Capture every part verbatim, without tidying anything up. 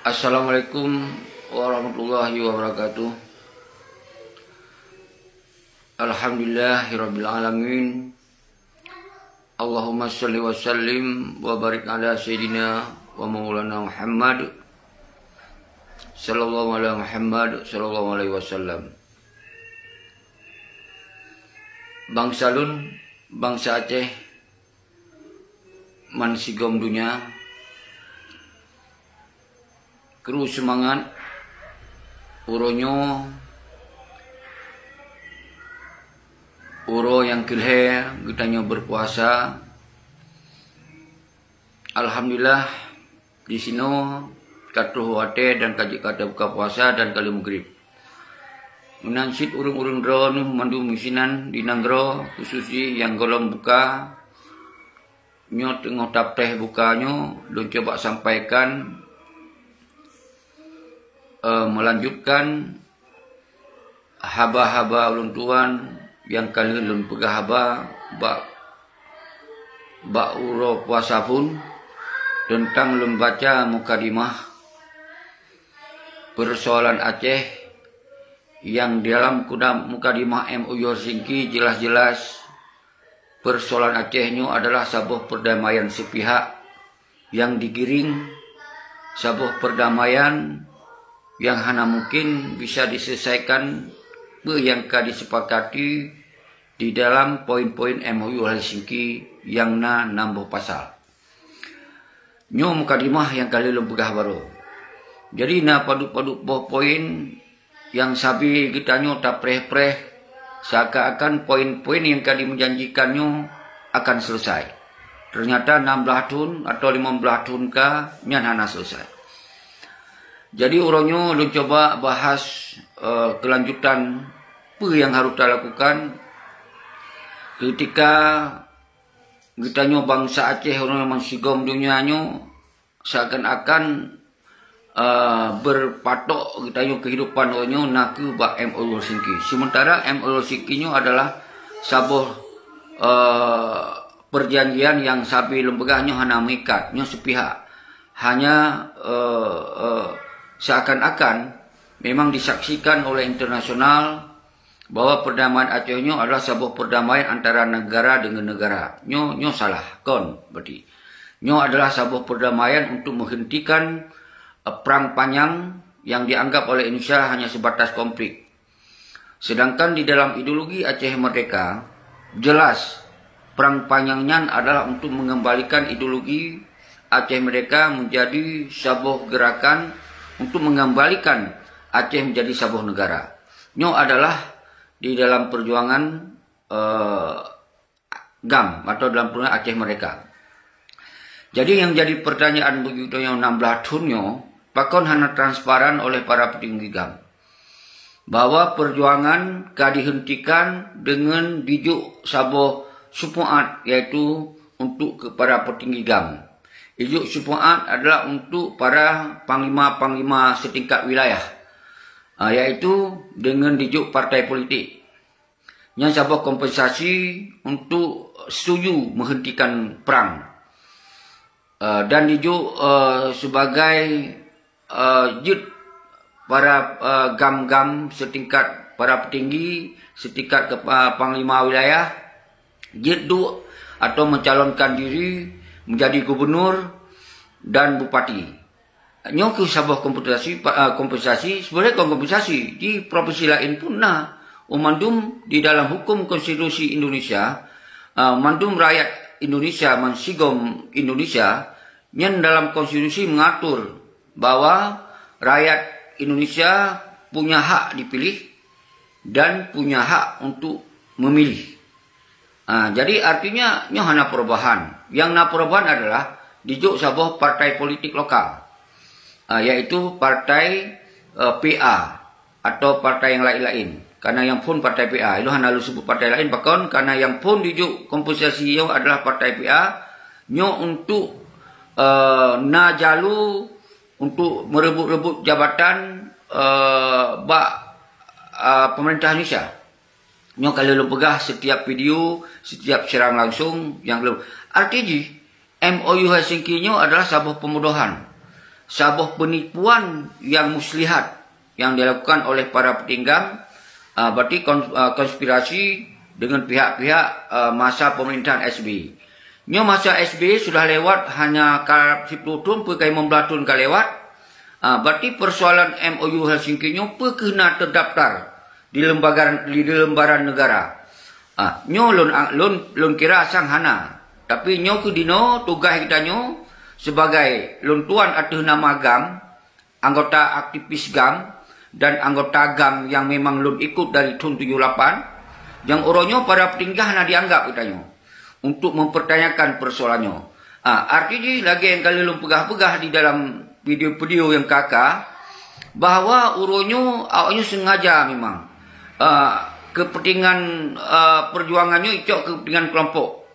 Assalamualaikum warahmatullahi wabarakatuh. Alhamdulillahirabbil alamin. Allahumma shalli wa sallim wa barik ala sayyidina wa maulana Muhammad sallallahu ala Muhammad sallallahu alaihi wasallam. Bansa lôn, bansa Aceh, man sigom donya, kru seumangat. Uroe nyoe, uroe nyang keulhèe geutanyoe beupuasa. Alhamdulillah, disinoe ka troh watèe dan ka jeuet ka tabuka puasa dan ka lheueh meugrib. Meunan cit ureueng-ureueng droeneuh mandum meusinan di nanggroe, khusus jih nyang gohlom buka, nyoe teungoh tapreh buka nyoe, lôn cuba sampaikan, eh, meulanjutkan haba-haba ulôn tuan nyang ka lheueh lôn peugah haba bak, bak uroe puasa phon, teuntang lôn baca mukadimah peursoalan Aceh nyang di dalam kuda-, mukadimah M O U Helsinki jeulaih-jeulaih peursoalan Aceh nyoe adalah saboh peurdamaian seupihak nyang digiring, saboh peurdamaian nyang hana mungken bisa diseuleusoikan peue nyang ka disepakati di dalam poin-poin M O U Helsinki nyang na nam boh pasal. Nyoe mukadimah nyang ka lheueh lôn peugah baroe. Jadi, na padub-padub boh poin nyang sabe geutanyoe tapreh-preh, seakan-akan poin-poin nyang ka dimeujanjikan nyoe akan seuleusoe. Teunyata nam blaih thon atawa limong blaih thon ka nyan hana seuleusoe. Jadi, uroe nyoe lôn cuba bahas, eh, keulanjutan peue nyang harôh talakukan keutika geutanyoe bansa Aceh uroe nyoe man sigom donya nyoe seakan-akan, eh, beupatok geutanyoe keuhidupan uroe nyoe nakeuh bak M O U Helsinki. Sementara M O U Helsinki nyoe adalah saboh, eh, perjanjian nyang sabe lôn peugah nyoe hana meuikat, nyoe seupihak. Hanya, eh, eh, seakan-akan memang disaksikan oleh internasional bahwa perdamaian Aceh nyoe adalah saboh perdamaian antara negara dengan negara. Nyoe, nyoe salah, kon berarti. Nyoe adalah saboh perdamaian untuk menghentikan, eh, perang panjang yang dianggap oleh Indonesia hanya sebatas konflik. Sedangkan di dalam ideologi Aceh Merdeka, jelas perang panjang nyan adalah untuk mengembalikan ideologi Aceh Merdeka menjadi saboh gerakan untuk mengembalikan Aceh menjadi saboh negara. Nyoe adalah di dalam perjuangan, eh, GAM atau dalam perjuangan Aceh Merdeka. Jadi, nyang jadi pertanyaan beugitu nyoe nam blaih thon nyoe, pakon hana transparan oleh para petinggi GAM bahwa perjuangan ka dihentikan dengan dijok saboh syufaat, yaitu untuk kepada petinggi GAM. Dijok syufaat adalah untuk para panglima-panglima setingkat wilayah, ah, yaitu dengan dijok partai politik. Nyan saboh kompensasi untuk setuju menghentikan perang. Eh, dan dijok, eh, sebagai, eh, jeuet para, eh, GAM-GAM setingkat para petinggi, setingkat kepa-, panglima wilayah, jeuet duek atau mencalonkan diri menjadi gubernur dan bupati. Nyoe keuh saboh kompensasi, pa-, eh, kompensasi, sebenarnya kon kompensasi. Di provinsi laén pun na. Oh, mandum di dalam hukum konstitusi Indonesia, eh, mandum rakyat Indonesia, man sigom Indonesia, nyan dalam konstitusi mengatur bahwa rakyat Indonesia punya hak dipilih dan punya hak untuk memilih. Ah, jadi artinya nyoe hana perubahan. Yang na perubahan adalah dijok saboh partai politik lokal, ah, yaitu partai, eh, P A atau partai yang lain-lain. Karena yang phon partai P A, ilôn hana lôn sebut partai lain, pakon, karena yang phon dijok kompensasi nyoe adalah partai P A, nyoe untuk, eh, na jalu untuk merebut-rebut jabatan, eh, bak, eh, pemerintah Indonesia. Nyoe ka lheueh lôn peugah setiap video, setiap siaran langsung nyang lôn. Arti jih, M O U Helsinki nyoe adalah saboh pembodohan. Saboh penipuan yang muslihat yang dilakukan oleh para peutinggam, ah, berarti kon-, ah, konspirasi dengan pihak-pihak, ah, masa pemerintahan S B Y. Nyoe masa S B Y sudah lewat, hanya ka siplôh thon, peu ka limong blaih thon ka lewat. Ah, berarti persoalan M O U Helsinki nyoe peu keuh na terdaftar di lembaga, di lembaran negara. Ah, nyoe lôn, lôn, lôn kira sang hana. Tapi nyoe keuh dinoe tugaih geutanyoe sebagai lôn tuan ateueh nama GAM, anggota aktivis GAM, dan anggota GAM yang memang lôn ikut dari thon tujoh lapan, nyang uroe nyoe para peutinggah na dianggap geutanyoe untuk mempertanyakan persoalan nyoe. Ah, arti jih lagèe nyang ka lheueh lôn peugah-peugah di dalam video-video nyang ka-ka, bahwa uroe nyoe awaknyoe sengaja memang, ah, kepentingan, ah, perjuangan nyoe icok kepentingan kelompok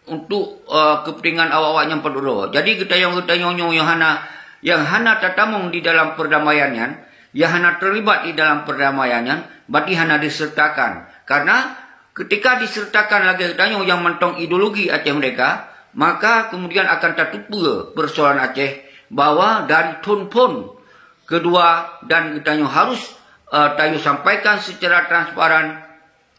untuk, eh, kepentingan awak-awak nyang padum droe. Jadi geutanyoe-geutanyoe nyoe nyang hana, nyang hana tatamong di dalam perdamaian nyan, nyang hana terlibat di dalam perdamaian nyan, berarti hana disertakan. Karena ketika disertakan lagèe geutanyoe nyang mantong ideologi Aceh Merdeka, maka kemudian akan tatupeue persoalan Aceh bahwa dari thon phon kedua dan geutanyoe harus, eh, tayue sampaikan secara transparan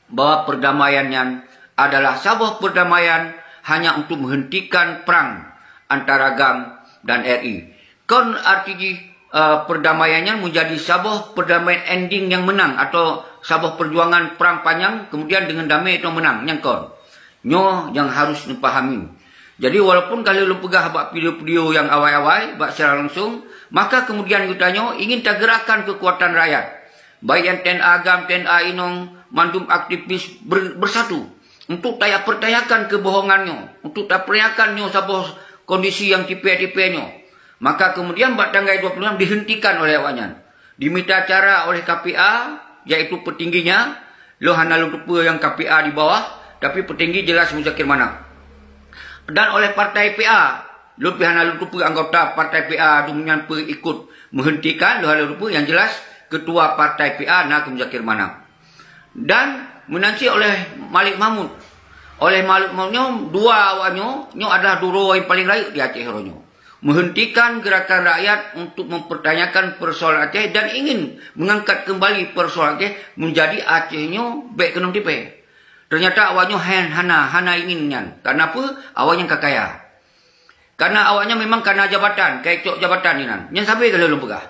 bahwa perdamaian nyan adalah saboh perdamaian hanya untuk menghentikan perang antara GAM dan R I. Kon arti jih, eh, perdamaian nyan menjadi saboh perdamaian ending nyang menang atau saboh perjuangan perang panjang kemudian dengan damai itu menang, nyang kon. Nyoe nyang harus neupahami. Jadi walaupun ka lheueh lôn peugah bak video-video nyang awai-awai, bak siaran langsung, maka kemudian geutanyoe ingin tagerakkan keukuatan rakyat. Baik nyang T N A GAM, T N A inong, mandum aktivis ber-, bersatu untuk taya-, pertanyakan kebohongan nyoe, untuk tapertanyakan nyoe saboh kondisi nyang tipè-tipè nyoe. Maka kemudian bak tanggai dua puluh enam dihentikan oleh awaknyan. Dimita cara oleh K P A, yaitu petingginya, lôn hana lôn teupeue nyang K P A di bawah, tapi petinggi jelas Muzakir Manaf. Dan oleh partai P A, lôn pih hana lôn teupeue anggota partai P A dumnyan peu ikut menghentikan, lôn hana lôn teupeue, yang jelas ketua partai P A na Muzakir Manaf. Dan meunan cit oleh Malik Mahmud. Oleh Malik Mahmud nyoe, dua awak nyoe, nyoe adalah dua droe nyang paling rayeuk di Aceh uroe nyoe. Menghentikan gerakan rakyat untuk mempertanyakan persoalan Aceh dan ingin mengangkat kembali persoalan Aceh menjadi Aceh nyoe bèk keunong tipè. Ternyata awak nyoe han-, hana, hana ingin nyan. Karena apa? Awak nyan ka kaya. Karena awak nyan memang kana jabatan, ka icok jabatan inan. Nyan sabe ka lheueh lôn peugah.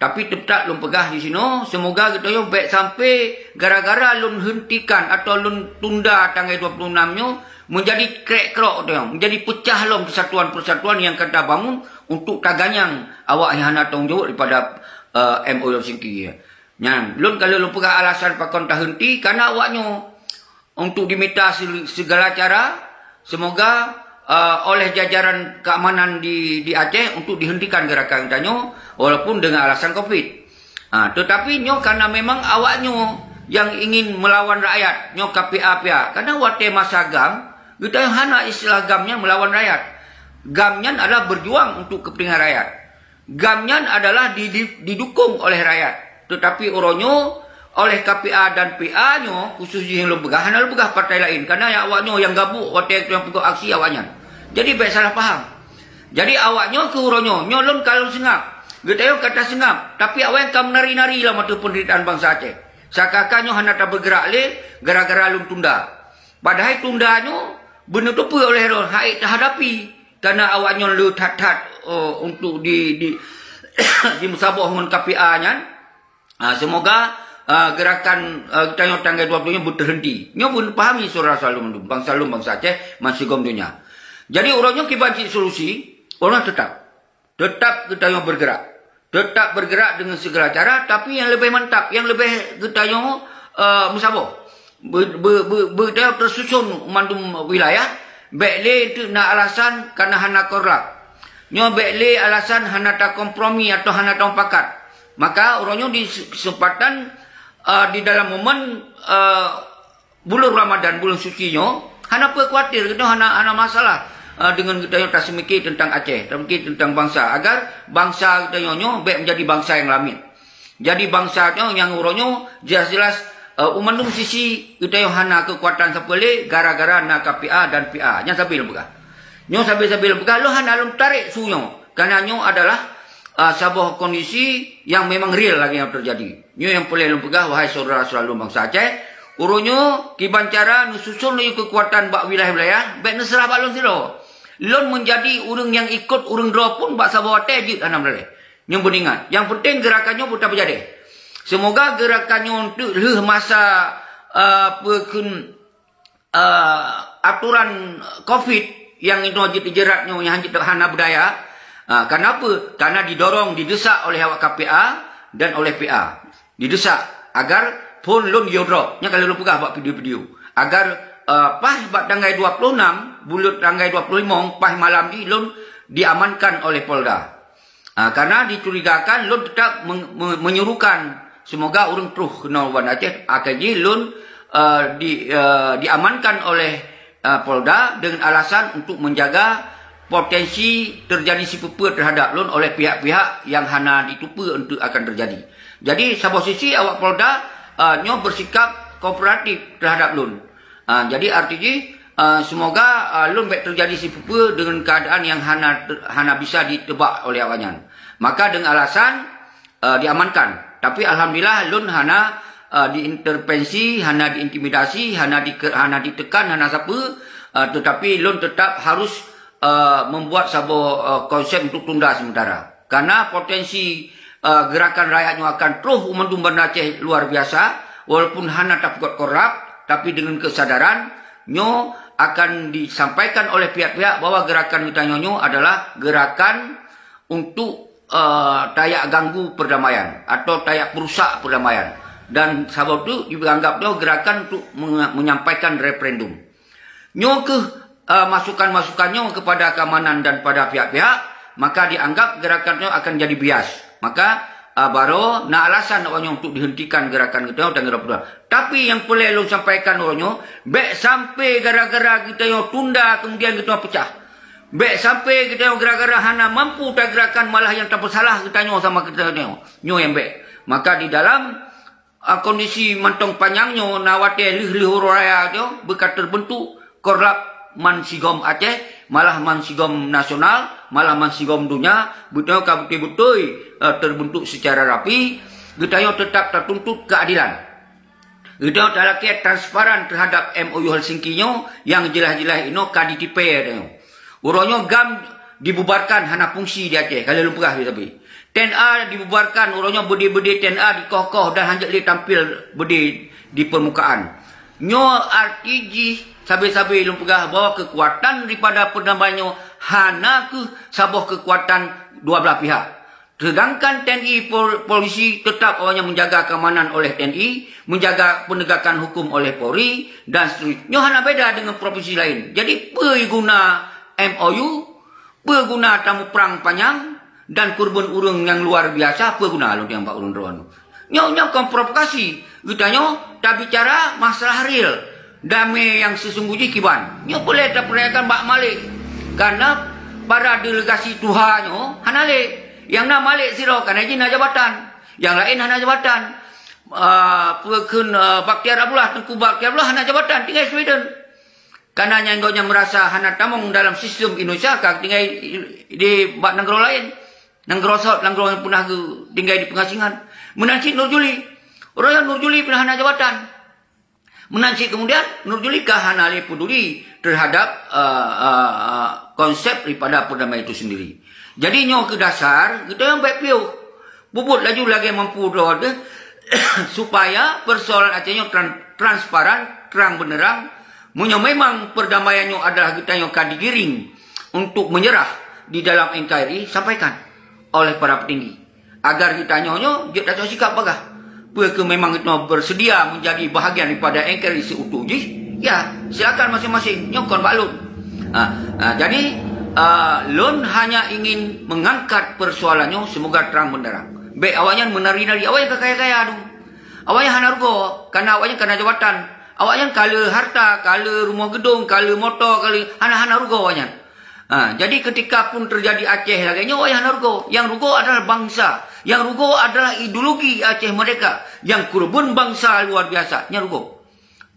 Tapi teutap lôn peugah di sinoe, seumoga geutanyoe bèk sampai gara-gara lôn hentikan atau lôn tunda tanggai dua puluh enam nyoe, menjadi krek-krok geutanyoe, menjadi pecah lom persatuan-persatuan nyang ka tabangun untuk taganyang awak nyang hana tanggong jaweueb daripada, eh, M O U Helsinki. Nyan, lôn ka lheueh lôn peugah alasan pakon tahenti, karena awak nyoe untuk dimita se-, segala cara, semoga, eh, oleh jajaran keamanan di, di Aceh untuk dihentikan gerakan geutanyoe, walaupun dengan alasan covid. Ha, tetapi nyoe karena memang awak nyoe yang ingin melawan rakyat, nyoe K P A pih. Karena watèe masa GAM, geutanyoe hana istilah GAM nyan melawan rakyat. GAM nyan adalah berjuang untuk kepentingan rakyat. GAM nyan adalah di-, di-, didukung oleh rakyat. Tetapi uroe nyoe, oleh K P A dan P A nyoe, khusus jih nyang lôn peugah, hana lôn peugah partai laén. Karena awak nyoe nyang gabuk watèe nyang peugah aksi awak nyan. Jadi bèk salah paham. Jadi awak nyoe keu uroe nyoe, nyoe lôn ka lôn seungab. Geutanyoe ka taseungab, tapi awak nyan ka meunari-nari lam ateueh penderitaan bansa Aceh. Seakan-akan nyoe hana tabeugerak lé gara-gara lôn tunda. Padahai tunda nyoe beuneuteupeu oleh droe hana ék tahadapi, karena awak nyoe le that-that, oh, untuk di, di, dimeusaboh ngon K P A nyan. Ah, semoga, ah, gerakan, ah, geutanyoe tanggai dua puluh nyoe beuterhenti. Nyoe beupahami syedara saleuem, bansa lôn, bansa Aceh, bansigom donya. Jadi, uroe nyoe kiban cit solusi, uroe nyoe teutap. Teutap geutanyoe bergerak. Teutap bergerak dengan segala cara, tapi nyang leubeh mantap, nyang leubeh geutanyoe, eh, meusaboh. Be-, be-, be-, be-, geutanyoe teususon mandum wilayah, bèk lé teuk na alasan kana hana korlap. Nyoe bèk lé alasan hana takompromi atau hana tamupakat. Maka, uroe nyoe di se-, kesempatan, eh, di dalam momen, eh, buleuen Ramadan, buleuen suci nyoe, hana peue khawatir, geutanyoe hana, hana masalah, eh, deungon geutanyoe taseumiké teuntang Aceh, taseumiké teuntang bansa, agar bansa geutanyoe nyoe bèk meujadi bansa nyang lamiet. Jadi bansa nyoe nyang uroe nyoe jelas-jelas, eh, u mandum sisi geutanyoe hana keukuatan sapeue lé gara-gara na K P A dan P A. Nyan sabe lôn peugah. Nyoe sabe-sabe lôn peugah, lôn hana lôn tarek su nyoe. Karena nyoe adalah ah, saboh kondisi nyang memang real lagée nyang teujadi. Nyoe nyang peureulée lôn peugah, wahai syedara-syedara lôn bansa Aceh, uroe nyoe kiban cara neususun laju keukuatan bak wilayah-wilayah, bék neuseurah bak lôn sidroe. Lôn meunjadi ureuëng nyang ikot ureuëng droe pun bak saboh watée jeuet hana meulaléh. Nyoe beuingat, nyang peunteng geurakan nyoe beutapeujadeh. Seumoga geurakan nyoe teuk lheueh masa, eh, peue kheun, eh, aturan covid nyang inoe jeuet jeurat nyoe nyang jeuet hana beudaya. Ah, kenapa? Karena didorong, didesak oleh awak K P A dan oleh P A. Didesak agar phon lôn yo drop. Nyang ka lôn peugah bak video-video. Agar, eh, paih bak tanggai dua puluh enam, buleuen tanggai dua puluh lima, paih malam jih lôn diamankan oleh Polda. Ah, karena dicurigakan, lôn tetap men-, me-, menyuruhkan semoga ureuëng troh keunoe Banda Aceh, akhé jih lôn, eh, di, eh, diamankan oleh, eh, Polda dengan alasan untuk menjaga potensi terjadi sipeue-peue terhadap lôn oleh pihak-pihak yang hana ditupeue untuk akan terjadi. Jadi, saboh sisi awak Polda, eh, nyoe bersikap kooperatif terhadap lôn. Ah, jadi arti jih, ah, semoga, ah, lôn bék teujadi sipeue-peue deungon keuadaan nyang hana, hana bisa jiteuba oleh awaknyan. Maka deungon alasan, ah, diamankan. Tapi alhamdulillah lôn hana, ah, diintervensi, hana diintimidasi, hana dike-, hana ditekan, hana sapeue, ah, tetapi lôn tetap harus, ah, membuat saboh, ah, konsep untuk tunda sementara. Karena potensi, eh, geurakan rakyat nyoe akan troh u mandum Banda Aceh luar biasa, walaupun hana tapeugöt korlap, tapi deungon keusadaran nyoe akan disampaikan oleh pihak-pihak bahwa geurakan geutanyoe nyoe adalah geurakan untuk, eh, tajak ganggu perdamaian atau tajak peurusak perdamaian. Dan sabab tu dianggap nyoe geurakan untuk menge-, menyampaikan referendum. Nyoe kheueh, eh, masukan-masukan nyoe kepada keamanan dan pada pihak-pihak, maka dianggap geurakan nyoe akan jadi bias. Maka, eh, barô na alasan awaknyoe untuk dihentikan geurakan geutanyoe dan geurakan. Tapi nyang peureulée lôn sampaikan uroe nyoe, bék sampai gara-gara geutanyoe tunda kemudian geutanyoe peucah. Bék sampai geutanyoe gara-gara hana mampu tageurakan malah nyang tapeusalah geutanyoe sama geutanyoe. Nyoe nyang bék. Maka di dalam Ah, kondisi mantong panyang nyoe na watée lheueh-lheueh uroe raya nyoe beuka teubeuntuk korlap mansigom Aceh, malah mansigom nasional, malah mansigom donya, beutôi ka beutôi-beutôi, eh, teubeuntuk seucara rapi, geutanyoe teutap tatuntut keuadilan. Geutanyoe talakée transparan teuhadap M O U Helsinki nyoe nyang jeulaih-jeulaih inoe ka ditipée tanyoe. Uroe nyoe GAM dibubarkan hana fungsi di Aceh, ka lheueh lôn peugah sabe-sabe. T N A dibubarkan, uroe nyoe beudé-beudé T N A dikoh-koh dan hanjeuet lé tampil beudé di permukaan. Nyoe arti jih sabe-sabe lôn peugah bahwa keukuatan daripada perdamaian nyoe hana kheueh saboh keukuatan dua blah pihak. Sedangkan T N I, Pol-, polisi tetap awaknyan menjaga keamanan oleh T N I, menjaga penegakan hukum oleh Polri, dan seterusnya. Nyoe hana beda dengan provinsi lain. Jadi, peue guna M O U? Peue guna tamuprang panyang dan keureubeuen ureuëng nyang luar biasa? Peue guna lôn nyang bak ureuëng droe nyoe? Nyoe, nyoe kon provokasi. Geutanyoe tabicara masalah real. Damé nyang seusungguh jih kiban. Nyoe peureulée tapeurtanyakan bak Malik. Karena para delegasi tuha nyoe hana lé. Nyang na Malik sidroe, karena jih na jabatan. Nyang laén hana jabatan. Ah, peue kheun, ah, Bakhtiar Abdullah, Teungku Bakhtiar Abdullah hana jabatan, tinggai Sweden. Karena nyang gobnyan merasa hana tamong dalam sistem Indonesia, ka tinggai di bak nanggroe laén. Nanggroe sot, nanggroe nyang peunah geu-, tinggai di pengasingan. Meunan cit Nur Juli. Uroe nyoe Nur Juli peunah hana jabatan. Meunan cit kemudian, Nur Juli ka hana lé peduli terhadap, eh, eh, eh, konsep daripada perdamaian itu sendiri. Jadi, nyoe keu dasar, geutanyoe bék piôh. Peubuet laju lagée mampu droe teuh, supaya persoalan Aceh nyoe tran-, transparan, terang benderang. Meunyoe memang perdamaian nyoe adalah geutanyoe ka digiring untuk menyerah di dalam N K R I, sampaikan oleh para petinggi. Agar geutanyoe nyoe jeuet tasoe sikap bagah. Peue keuh memang geutanyoe bersedia menjadi bahagian daripada N K R I seutuh jih? Ya, silakan masing-masing. Nyoe kon bak lôn. Ha, ha, jadi, ah, lôn hanya ingin mengangkat persoalan nyoe, semoga terang benderang. Bék awaknyan meunari-nari, awaknyan ka kaya-kaya tu. Awaknyan hana rugoe, karena awaknyan kana jabatan. Awaknyan ka le harta, ka le rumoh geudong, ka le moto, ka le, hana, hana rugoe awaknyan. Ha, jadi ketika pun terjadi Aceh lagée nyoe, awaknyan hana rugoe. Yang rugoe adalah bangsa. Yang rugoe adalah ideologi Aceh Merdeka. Yang keureubeuen bangsa luar biasa. Nyan rugoe.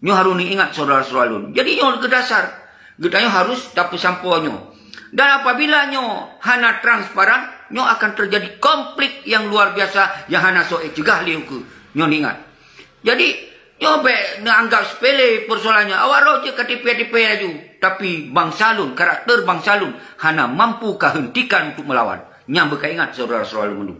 Nyoe harôh neuingat syedara-syedara lôn. Jadi nyoe keu dasar. Geutanyoe harôh tapeusampoe nyoe. Dan apabila nyoe hana transparan, Nyoe akan teujadi konflik nyang luar biasa nyang hana soe cegah lé ukeue. Nyoe ingat. Jadi, nyoe bék neuanggap sepele persoalan nyoe. Awak roh jeuet ka tipée-tipée laju, tapi bansa lôn, karakter bansa lôn hana mampu kahentikan untuk melawan. Nyang beukaingat syedara-syedara lôn mandum.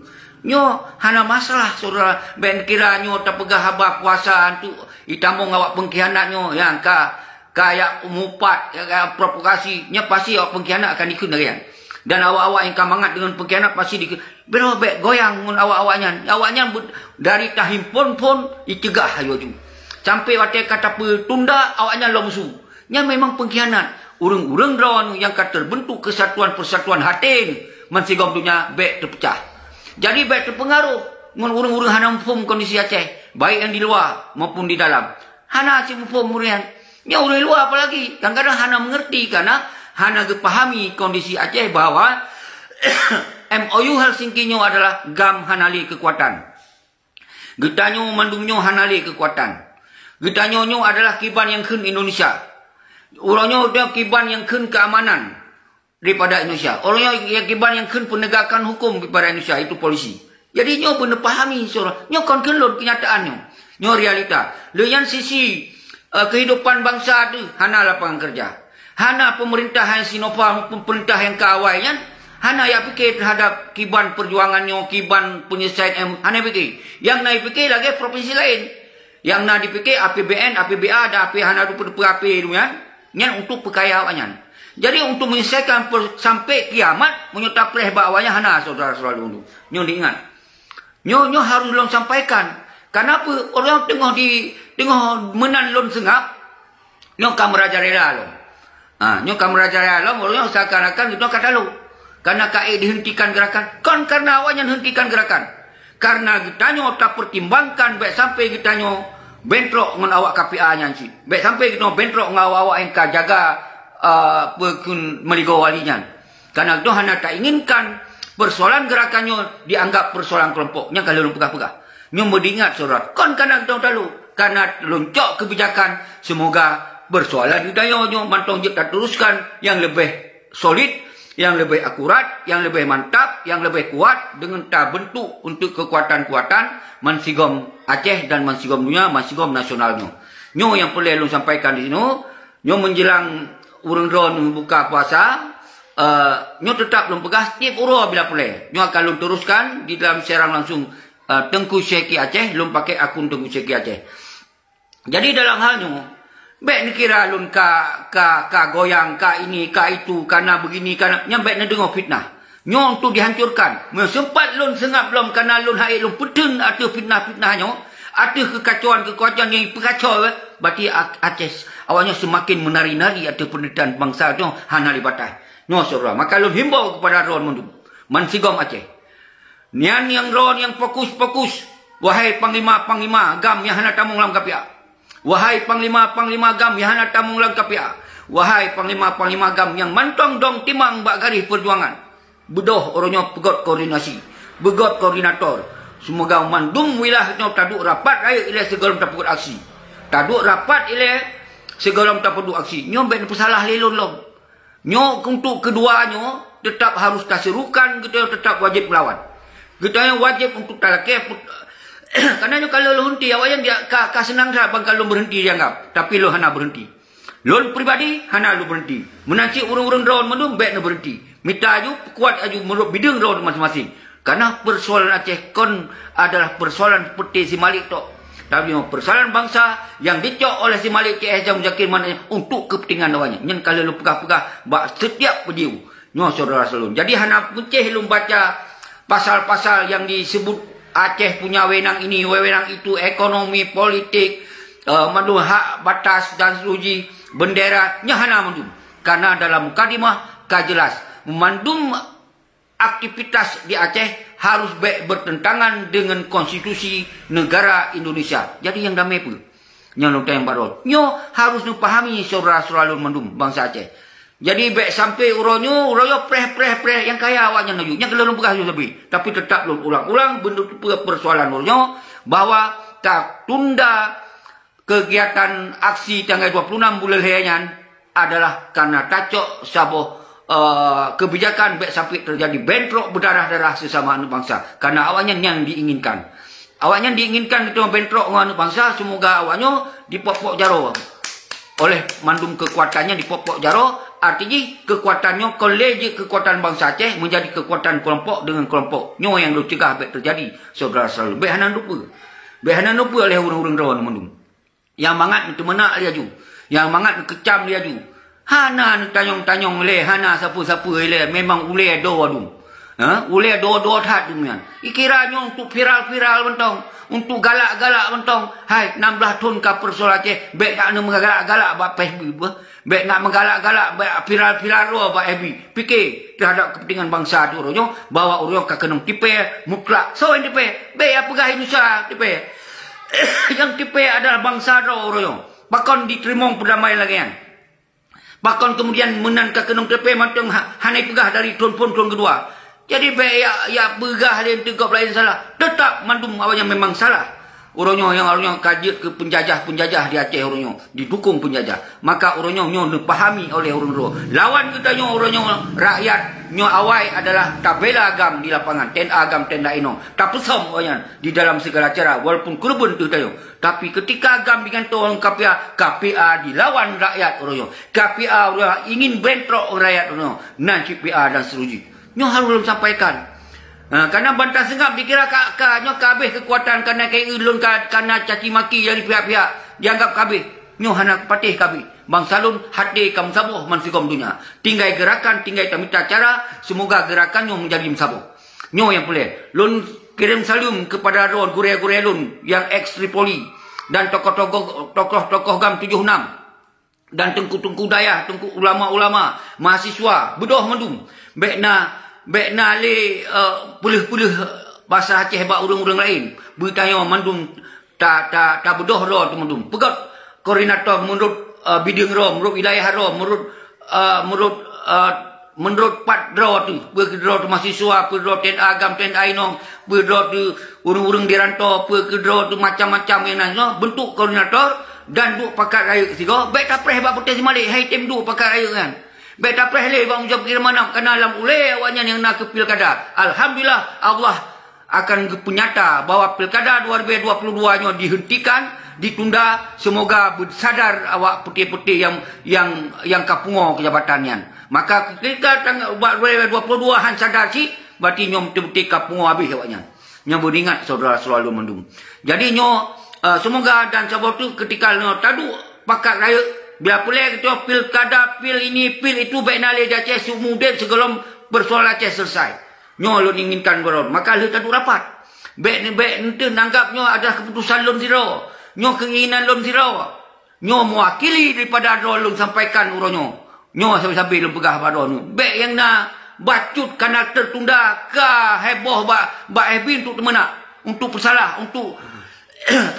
Nyoe hana masalah syedara, bék neukira nyoe tapeugah haba kuasa untuk itamong awak pengkhianat nyoe nyang ka Kayak mupat, kayak provokasi, nyan pasti awak pengkhianat akan ikheun lagée nyan. Dan awak-awak nyang ka mangat deungon pengkhianat pasti dikheun. Bro, bék goyang ngon awak-awak nyan. Awak nyan be-, dari tahimpon phon, icegah laju. Sampai watée ka tapeutunda, awak nyan lom su. Nyan memang pengkhianat. Ureuëng-ureuëng droe nyang ka terbentuk kesatuan persatuan haté mansigom donya bék teupeucah. Jadi bék teupeungaruh ngon ureuëng-ureuëng hana muphom kondisi Aceh, baik nyang di luwa maupun di dalam. Hana cit muphom ureuëng nyan. Nyoe ureuëng luwa apalagi, kadang-kadang hana mengerti karena hana geupahami kondisi Aceh bahwa M O U Helsinki nyoe adalah GAM hana lé kekuatan. Geutanyoe mandum nyoe hana lé kekuatan. Geutanyoe nyoe adalah kiban nyang kheun Indonesia. Uroe nyoe kiban nyang kheun keamanan daripada Indonesia. Orang yang, yang kiban nyang kheun penegakan hukum daripada Indonesia, itu polisi. Jadi nyoe beuneu pahami syedara. Nyoe kon kheun lôn kenyataan nyoe. Nyoe realita. Lé nyan sisi, eh, kehidupan bangsa tu hana lapangan kerja. Hana pemerintah yang Sinovac, pemerintah yang ka awai nyan, hana jak pike terhadap kiban perjuangan nyoe, kiban penyelesaian, em, hana pike. Yang na pike lagée provinsi lain. Yang na dipike A P B N, A P B A dan A P hana dupeue-dupeue A P tu nyan. Nyan untuk peukaya awaknyan. Jadi untuk menyelesaikan per-, sampai kiamat, meunyoe tapreh bak awaknyan hana syedara-syedara lôn. Nyoe diingat. Nyoe, nyoe harus lôn sampaikan. Kenapa orang teungoh di, teungoh meunan lôn seungab, nyoe ka meurajalela lom. Ha, nyoe ka meurajalela lom, orang nyoe seakan-akan geutanyoe ka talo. Karena ka ék dihentikan gerakan. Kon karena awaknyan hentikan gerakan. Karena geutanyoe tapertimbangkan bék sampai geutanyoe bentrok ngon awak K P A nyan cit. Bék sampai geutanyoe bentrok ngon awak-awak nyang ka jaga, eh, peukun meuligoe wali nyan. Karena geutanyoe hana tainginkan persoalan gerakan nyoe dianggap persoalan kelompok. Nyang ka lôn peugah-peugah. Nyoe meudiingat syedara. Kon karena geutanyoe talo. Karena lôn cok kebijakan, semoga persoalan geutanyoe nyoe mantong jeuet tateruskan nyang leubeh solid, nyang leubeh akurat, nyang leubeh mantap, nyang leubeh kuat deungon tabentuk untuk kekuatan-kekuatan mansigom Aceh dan mansigom dunia, mansigom nasional nyoe. Nyoe nyang peureulée lôn sampaikan di sinoe. Nyoe menjelang ureuëng droeneuh buka puasa, eh, nyoe teutap lôn peugah tieb uroe bila peureulée. Nyoe akan lôn teruskan di dalam siaran langsung, eh, Teungku Syeki Aceh, lôn pakai akun Teungku Syeki Aceh. Jadi dalam hal nyoe, bék neukira lôn ka, ka, ka goyang, ka ini, ka itu, ka na begini, ka na, nyan bék neudeungoe fitnah. Nyoe untuk dihancurkan. Meunyoe sempat lôn seungab lom kana lôn hai lôn peuteun ateueh fitnah-fitnah nyoe, ateueh keukacauan-keukacauan nyang peukacau, eh, berarti A-, Aceh awaknyoe seumaken meunari-nari ateueh peunderitahan bansa nyoe hana lé batai. Nyoe syedara, maka lôn himbau keupada droeneuh mandum, mansigom Aceh. Nyan nyang droeneuh nyang fokus-fokus, wahai panglima-panglima GAM nyang hana tamong lam K P A. Wahai panglima-panglima GAM nyang hana tamong lam K P A. Wahai panglima-panglima GAM nyang mantong dong timang bak garéh peujuangan. Beudôh uroe nyoe peugét koordinasi, beugét koordinator. Seumoga mandum wilayah nyoe taduek rapat rayeuk ilée sigohlom tapeubuet aksi. Taduek rapat ilée sigohlom tapeuduek aksi. Nyoe bék neupeusalah lé lôn lom. Nyoe untuk keudua nyoe teutap harôh taserukan, geutanyoe teutap wajéb meulawan. Geutanyoe wajéb untuk talakée put-, karena nyoe ka lheueh lôn henti, awaknyan dia ka, ka seunang that ban ka lôn beureunti dianggap, tapi lôn hana beureunti. Lôn pribadi hana lôn beureunti. Meunan cit ureuëng-ureuëng droeneuh mandum bék neubeureuti. Mita aju, peukuat aju meunurot bideueng droeneuh maséng-maséng. Karena persoalan Aceh kon adalah persoalan seperti si Malik tok. Tapi persoalan bangsa yang dicok oleh si Malik C S Muzakir Manaf untuk kepentingan awaknyan. Nyan ka lheueh lôn peugah-peugah bak setiap video. Nyoe syedara sekalian. Jadi hana peucéh lôn baca pasal-pasal yang disebut Aceh punya wewenang ini, wewenang itu, ekonomi, politik, eh, mandum hak batas dan seterusnya, bendera, nyan hana mandum. Karena dalam mukadimah ka jelas, mandum aktivitas di Aceh harus bék bertentangan dengan konstitusi negara Indonesia. Jadi nyang damé peue? Nyang lôn tanyong bak droe. Nyoe harus neupahami syedara-syedara lôn mandum bansa Aceh. Jadi bék sampai uroe nyoe, uroe nyoe preh, preh, preh nyang kaya awaknyan laju. Nyang ka lôn peugah laju sabe. Tapi teutap lôn ulang-ulang, beuneuteupeu persoalan uroe nyoe bahwa tatunda kegiatan aksi tanggai dua puluh enam buleuen lhée nyan adalah karena tacok saboh eh, kebijakan bék sampai terjadi bentrok berdarah-darah sesama aneuk bansa. Karena awaknyan nyang diinginkan. Awaknyan diinginkan keu bentrok ngon aneuk bansa, semoga awaknyoe dipok-pok jaroe oleh mandum kekuatannya dipok-pok jaroe, arti jih kekuatan nyoe kon lé jeuet kekuatan bansa Aceh menjadi kekuatan kelompok dengan kelompok. Nyoe nyang lôn cegah bék terjadi, saudara selalu. Bék hana lupa. Bék hana lupa oleh ureuëng-ureuëng droe mandum. Nyang mangat neuteumeunak laju, nyang mangat neukeucam laju. Hana neutanyong-tanyong lé, hana sapeue-sapeue lé, memang ulée do dum. Ha? Ulée do-do that dum nyan. Ikira nyoe untuk viral-viral mantong, untuk galak-galak mantong. Hai, enam belas thon ka peusoal Aceh, bék nak neumeugalak-galak bak Facebook, bék nak meugalak-galak bak viral-viral droe bak F B. Pike terhadap kepentingan bansa tu uroe nyoe, bahwa uroe nyoe ka keunong tipée mutlak. Soe nyang tipée? Bék ya peugah Indonesia tipée. Nyang tipée adalah bansa droe uroe nyoe. Pakon jiteurimong peudamai lagée nyan? Pakon kemudian meunan ka keunong teupée mantong ha-, hana peugah dari thon phon thon keudua. Jadi bék ya, ya peugah lé teugob laén salah. Tetap mandum awaknyan memang salah. Uroe nyoe nyang awaknyan ka jeuet keu peunjajah-peunjajah di Aceh uroe nyoe, didukung peunjajah. Maka uroe nyoe, nyoe neupahami oleh ureuëng droe. Lawan geutanyoe uroe nyoe rakyat nyoe awai adalah tabela GAM di lapangan, T N A GAM, T N A inong. Tapeusom awaknyan di dalam segala cara, walaupun keureubeuen teuh tanyoe. Tapi ketika GAM digantoe ngon K P A, K P A dilawan rakyat uroe nyoe. K P A uroe nyoe ingin bentrok ngon rakyat uroe nyoe. Nan cit P A dan seterusnya. Nyoe harôh lôn sampaikan. Ha, karena bantang seungab dikira ka, ka, nyoe ka habéh keukuatan, karena K I lôn ka, kana caci maki dari pihak-pihak, dianggap ka habéh. Nyoe hana patéh ka habéh. Bansa lôn haté ka meusaboh ban sigom donya. Tinggai geurakan, tinggai tamita cara, semoga geurakan nyoe menjadi meusaboh. Nyoe nyang puléh. Lôn kirém saleuem kepada droe gurée-gurée lôn nyang eks Tripoli dan tokoh-tokoh, tokoh-tokoh GAM tujoh enam. Dan teungku-teungku dayah, teungku ulama-ulama, mahasiswa, beudôh mandum. Bék na, bék na lé, eh, peuleueh-peuleueh basa Aceh bak ureuëng-ureuëng laén. Beutanyoe mandum ta, ta, tabeudôh droe teuh mandum. Peugét koordinator meunurot, eh, bideueng droe, meunurot wilayah droe, meunurot, eh, meunurot, eh, meunurot pat droe teuh, peue keu droe teuh mahasiswa, peue droe T N A GAM, T N A inong, peue droe teuh ureuëng-ureuëng di rantô, peue keu droe teuh macam-macam nyang na nyoe, beuntuk koordinator dan duek pakat rayeuk sigoe, bék tapreh bak putéh simalek, hai tem duek pakat rayeuk nyan. Bék tapreh lé bak mujab kira manam, karena lam ulée awaknyan nyang na keu pilkada. Alhamdulillah, Allah akan geupeunyata bahwa pilkada dua ribu dua puluh dua nyoe dihentikan, ditunda, semoga beusadar awak putéh-putéh nyang, nyang, nyang ka pungoe keu jabatan nyan. Maka ketika tang-, bak dua ribu dua puluh dua han sadar cit, berarti nyoe beutôi-beutôi ka pungoe habéh awaknyan. Nyoe beuingat saudara selalu mandum. Jadi nyoe, eh, semoga dan saboh tu ketika nyoe taduek pakat rayeuk, bila peureulée geutanyoe pilkada, pil ini, pil itu, bék na lé di Aceh seumeu udeb sigohlom persoalan Aceh selesai. Nyoe lôn inginkan baroe, maka lheueh taduek rapat. Bék, bék eunteuk nanggab nyoe adalah keputusan lôn sidroe. Nyoe keinginan lôn sidroe. Nyoe mewakili daripada droe lôn sampaikan uroe nyoe. Nyoe sabe-sabe lôn peugah bak droe nyoe. Bék nyang na bacut kana tertunda ka heboh bak, bak F B untuk teumeunak, untuk peusalah, untuk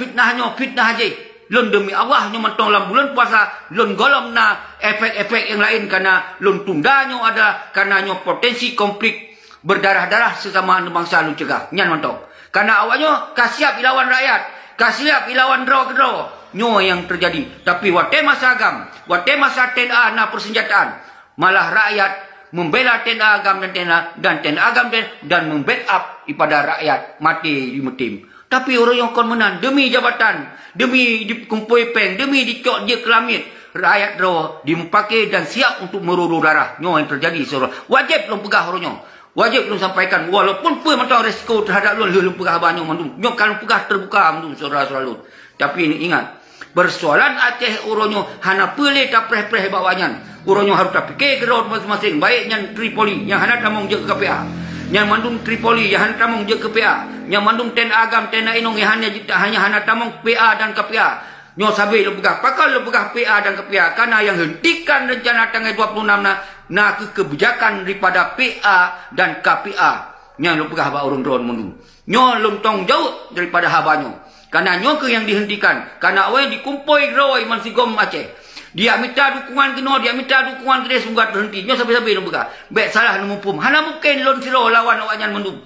fitnah nyoe, fitnah jih. Lôn demi Allah nyoe mantong lam buleuen puasa, lôn gohlom na efek-efek nyang laén kana lôn tunda nyoe ada kana nyoe potensi konflik berdarah-darah sesama aneuk bansa lôn cegah. Nyan mantong. Karena awak nyoe ka siap ilawan rakyat, ka siap ilawan droe keudroe. Nyoe nyang terjadi. Tapi watée masa GAM, watée masa T N A na persenjataan, malah rakyat membela T N A GAM dan T N A, dan T N A GAM dan, dan membackup ipada rakyat maté di mutim. Tapi ureuëng nyang kon meunan demi jabatan, demi dikumpôi péng, demi dicok jeuet keulamiet, rakyat droe dimupake dan siap untuk meururu darah. Nyoe nyang terjadi, saudara. Wajéb lôn peugah uroe nyoe. Wajéb lôn sampaikan, walaupun peue mantong resiko terhadap lôn, lheueh lôn peugah haba nyoe mandum. Nyoe ka lôn peugah terbuka mandum, saudara-saudara lôn. Tapi ingat, persoalan Aceh uroe nyoe hana peue lé tapreh-preh bak awaknyan. Uroe nyoe harôh tapike keudroe maséng-maséng, baik nyan Tripoli nyang hana tamong jeuet keu K P A. Nyan mandum Tripoli nyang hana tamong jeuet keu P A. Nyan mandum T N A GAM, T N A inong nyang hana, hanya hana tamong P A dan K P A. Nyoe sabe lôn peugah, pakon lôn peugah P A dan K P A, karena nyang hentikan rencana tanggai dua puluh enam na, na keu kebijakan daripada P A dan K P A. Nyang lôn peugah bak ureuëng droe mandum. Nyoe lôn tong jaweueb daripada haba nyoe. Karena nyoe keuh nyang dihentikan. Karena awai dikumpôi droe iman sigom Aceh. Dia mita dukungan keunoe, dia mita dukungan keudeh, semoga terhenti. Nyoe sabe-sabe lôn peugah. Bék salah neumuphom. Hana mungken lôn sidroe lawan awaknyan mandum.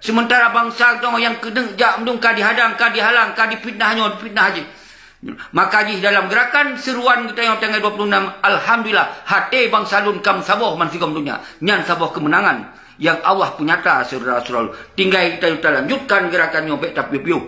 Sementara bansa geutanyoe nyang keuneuk jak mandum ka dihadang, ka dihalang, ka difitnah nyoe, difitnah jih. Maka jih dalam geurakan seuruan geutanyoe tanggai dua puluh enam, alhamdulillah, até bansa lôn ka meusaboh bansigom donya. Nyan saboh keumeunangan nyang Allah peunyata, syedara-syedara lôn. Tinggai geutanyoe talanjutkan geurakan nyoe, bék tapiôh-piôh.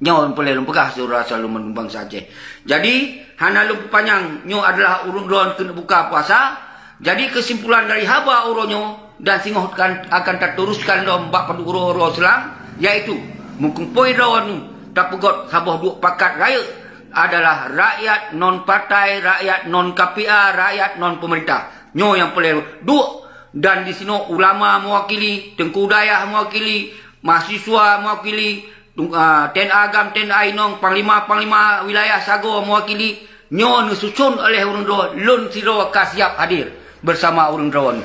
Nyoe nyang peureulée lôn peugah, syedara-syedara lôn bansa Aceh. Jadi, hana lôn peupanyang, nyoe adalah ureuëng droen keuneuk buka puasa. Jadi, keusimpulan dari haba uroe nyoe dan singoh akan, akan tateruskan lom bak padub uroe-uroe seulang, yaitu meukumpôi droeneuh tapeugét saboh duek pakat rayeuk adalah rakyat non partai, rakyat non K P A, rakyat non peumeurintah. Nyoe nyang peureulée duek, dan disinoe ulama meuwakili, teungku dayah meuwakili, mahasiswa meuwakili, Tung-, a, T N A GAM, T N A inong, panglima-panglima wilayah sagoe meuwakili, nyoe neususon oleh ureuëng droe, lôn sidroe ka siap hadir beusama ureuëng droe.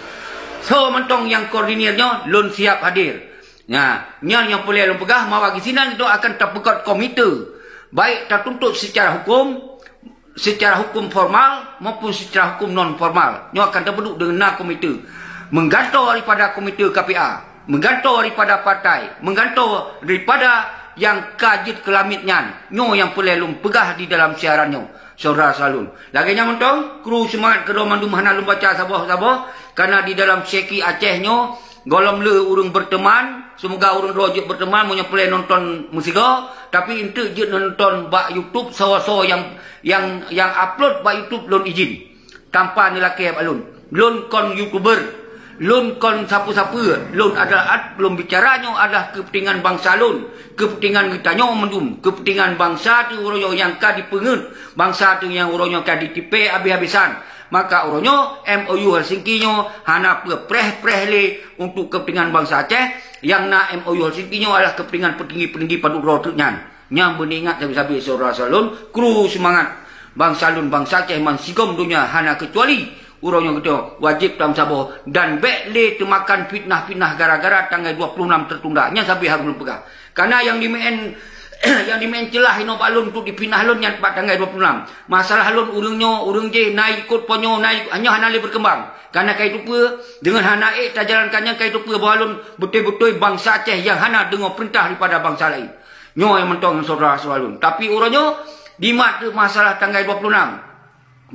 Soe mantong nyang koordinir nyoe, lôn siap hadir. Nah, nyan nyang peureulée lôn peugah, bahwa geusinan itu akan tapeugét komite, baik tatuntut secara hukum, secara hukum formal maupun secara hukum non formal. Nyoe akan tapeuduek deungon na komite. Meugantoe daripada komite K P A, meugantoe daripada partai, meugantoe daripada nyang ka jeuet keu lamiet nyan. Nyoe nyang peureulée lôn peugah di dalam siaran nyoe, syedara-syedara lôn. Lagée nyan mantong, kru seumangat keudroe mandum hana lôn baca saboh-saboh, karena di dalam seki Aceh nyoe, gohlom le ureuëng berteman, seumoga ureuëng droe jeuet berteman, meunyoe peureulée nonton meusigoe, tapi eunteuk jeuet nonton bak YouTube, soe-soe nyang, nyang, nyang upload bak YouTube lôn izin, tanpa neulakée bak lôn. Lôn kon YouTuber, lôn kon sapeue-sapeue, lôn adalah at-, lôn bicara nyoe adalah keupeuntengan bansa lôn, keupeuntengan geutanyoe mandum, keupeuntengan bansa teuh uroe nyoe nyang ka dipeungeut, bansa teuh nyang uroe nyoe ka ditipée habéh-habésan. Maka uroe nyoe M O U Helsinki nyoe hana peupreh-preh lé untuk keupeuntengan bansa Aceh, nyang na M O U Helsinki nyoe adalah keupeuntengan peutinggi-peutinggi padub droe teuk nyan. Nyang beuneuingat sabe-sabe syedara-syedara lôn, kru seumangat bansa lôn, bansa Aceh bansigom donya hana keucuali uroe nyoe geutanyoe wajéb tameusaboh dan bék lé teumakan fitnah-fitnah gara-gara tanggai dua puluh enam tertunda. Nyan sabe harôh lôn peugah. Karena nyang jimeu'en, nyang jimeu'en ceulah inoe bak lôn untuk difitnah lôn nyan bak tanggai dua puluh enam. Masalah lôn ureuëng nyoe, ureuëng jéh, na ikot po nyoe, na ikot, nyoe hana lé beukeumbang. Karena ka iteupeue, deungon hana ék tajalankan nyan ka iteupeue bahwa lôn beutôi-beutôi bansa Aceh nyang hana deungoe peurintah daripada bansa laén. Nyoe nyang mantong syedara-syedara lôn. Tapi uroe nyoe, dimat teuk masalah tanggai dua puluh enam.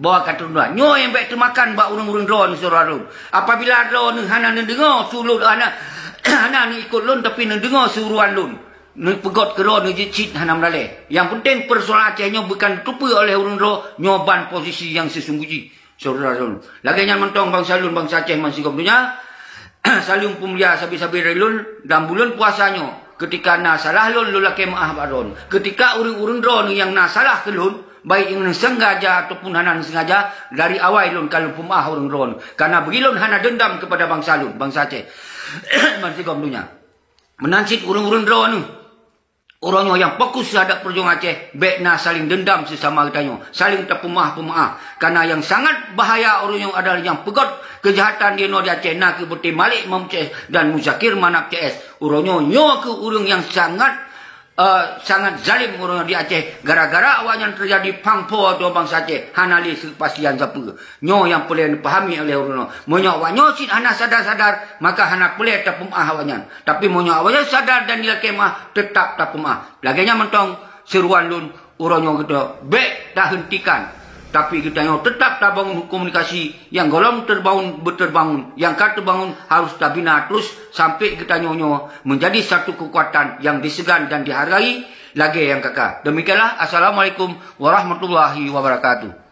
Bahwa ka teuntunda. Nyoe nyang bék teumakan bak ureuëng-ureuëng droeneuh syedara lôn. Apabila droeneuh hana neudeungoe su lôn, hana, hana neuikot lôn, tapi neudeungoe seuruan lôn, neupeugét keudroe, neujeuet cit, hana meuralée. Nyang peunteng, peusoalan Aceh nyoe bukan teupeue oleh ureuëng droe, nyoe ban posisi nyang seusungguh jih, syedara lôn. Lagée nyan mantong bansa lôn, bansa Aceh bansigom donya, saleuem peumulia sabe-sabe dari lôn, dan buleuen puasa nyoe, keutika na salah lôn, lôn lakée meu'ah bak droeneuh. Keutika ureuëng-ureuëng droeneuh nyang na salah keu lôn, baik nyang neusengaja ataupun hana neusengaja, dari awai lôn ka lôn peumeu'ah ureuëng droeneuh. Karena bagi lôn hana dendam kepada bansa lôn, bansa Aceh, bansigom donya. Meunan cit ureuëng-ureuëng droeneuh, uroe nyoe nyang fokus terhadap peujuangan Aceh, bék na saling dendam sesama geutanyoe, saling tapeumeu'ah-peumeu'ah. Karena nyang sangat bahaya uroe nyoe adalah nyang peugét keujahatan di inoe di Aceh, na kheueh Beuté Malik Mahmud C S dan Muzakir Manaf C S. Uroe nyoe, nyoe kheueh ureuëng nyang sangat, eh, sangat zalim uroe nyoe di Aceh. Gara-gara awaknyan teujadi pangpo dua bansa Aceh, hana lé keupastian sapeue. Nyoe nyang peureulée neupahami oleh ureuëng nyoe. Meunyoe awaknyoe cit hana sadar-sadar, maka hana peureulée tapeumeu'ah awaknyan. Tapi meunyoe awaknyoe sadar dan jilakée meu'ah, teutab tapeumeu'ah. Lagée nyan mantong seuruan lôn, uroe nyoe geutanyoe bék tahentikan. Tapi geutanyoe teutab tabangun komunikasi nyang gohlom teubangun, beuteubangun, nyang ka teubangun harôh tabina terus sampoe geutanyoe nyoe meunjadi satu keukuatan nyang diseugan dan dihargai lagée nyang ka ka. Demikianlah, assalamualaikum warahmatullahi wabarakatuh.